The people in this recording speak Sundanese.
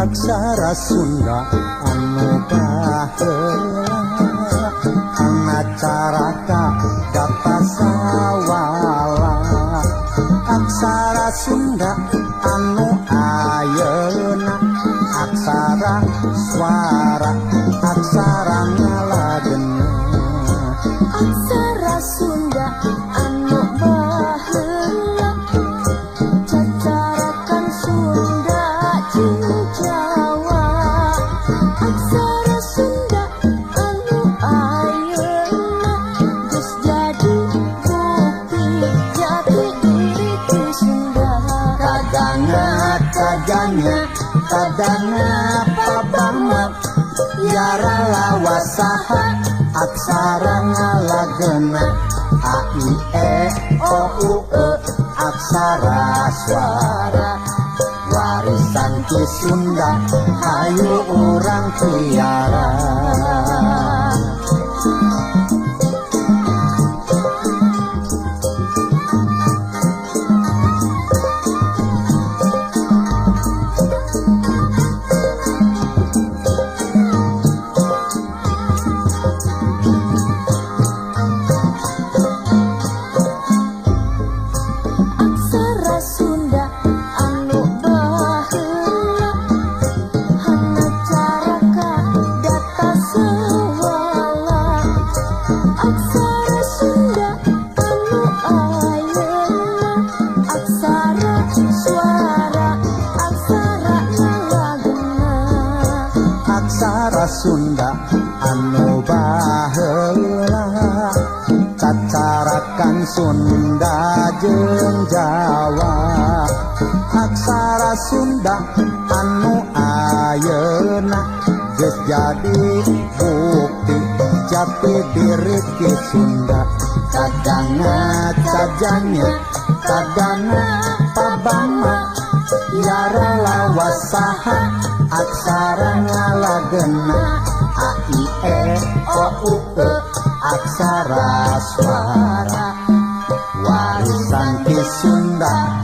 Aksara Sunda anu baheula hanacaraka data sawala. Aksara Sunda anu ayeuna aksara swara aksara ngalagena. Aksara Sunda anu baheula cacarakan Sunda jeung Jawa. Aksara Sunda anu ayeuna geus jadi bukti jati diri ti Sunda. Kadanga cajanya kadanga pabama yara lawasaha aksara ngalagena. A I E O U E aksara swara warisan ti Sunda hayu urang piara. Aksara Sunda anu baheula hanacaraka data sawala. Aksara Sunda anu ayeuna aksara swara aksara ngalagena. Aksara Sunda anu baheula cacarakan Sunda jeung Jawa. Aksara Sunda anu ayeuna geus jadi bukti jati diri ti Sunda. Kadanga cajanya kadanga pabama yara lawasaha aksara ngalagena. A I E O U E aksara swara warisan ti Sunda.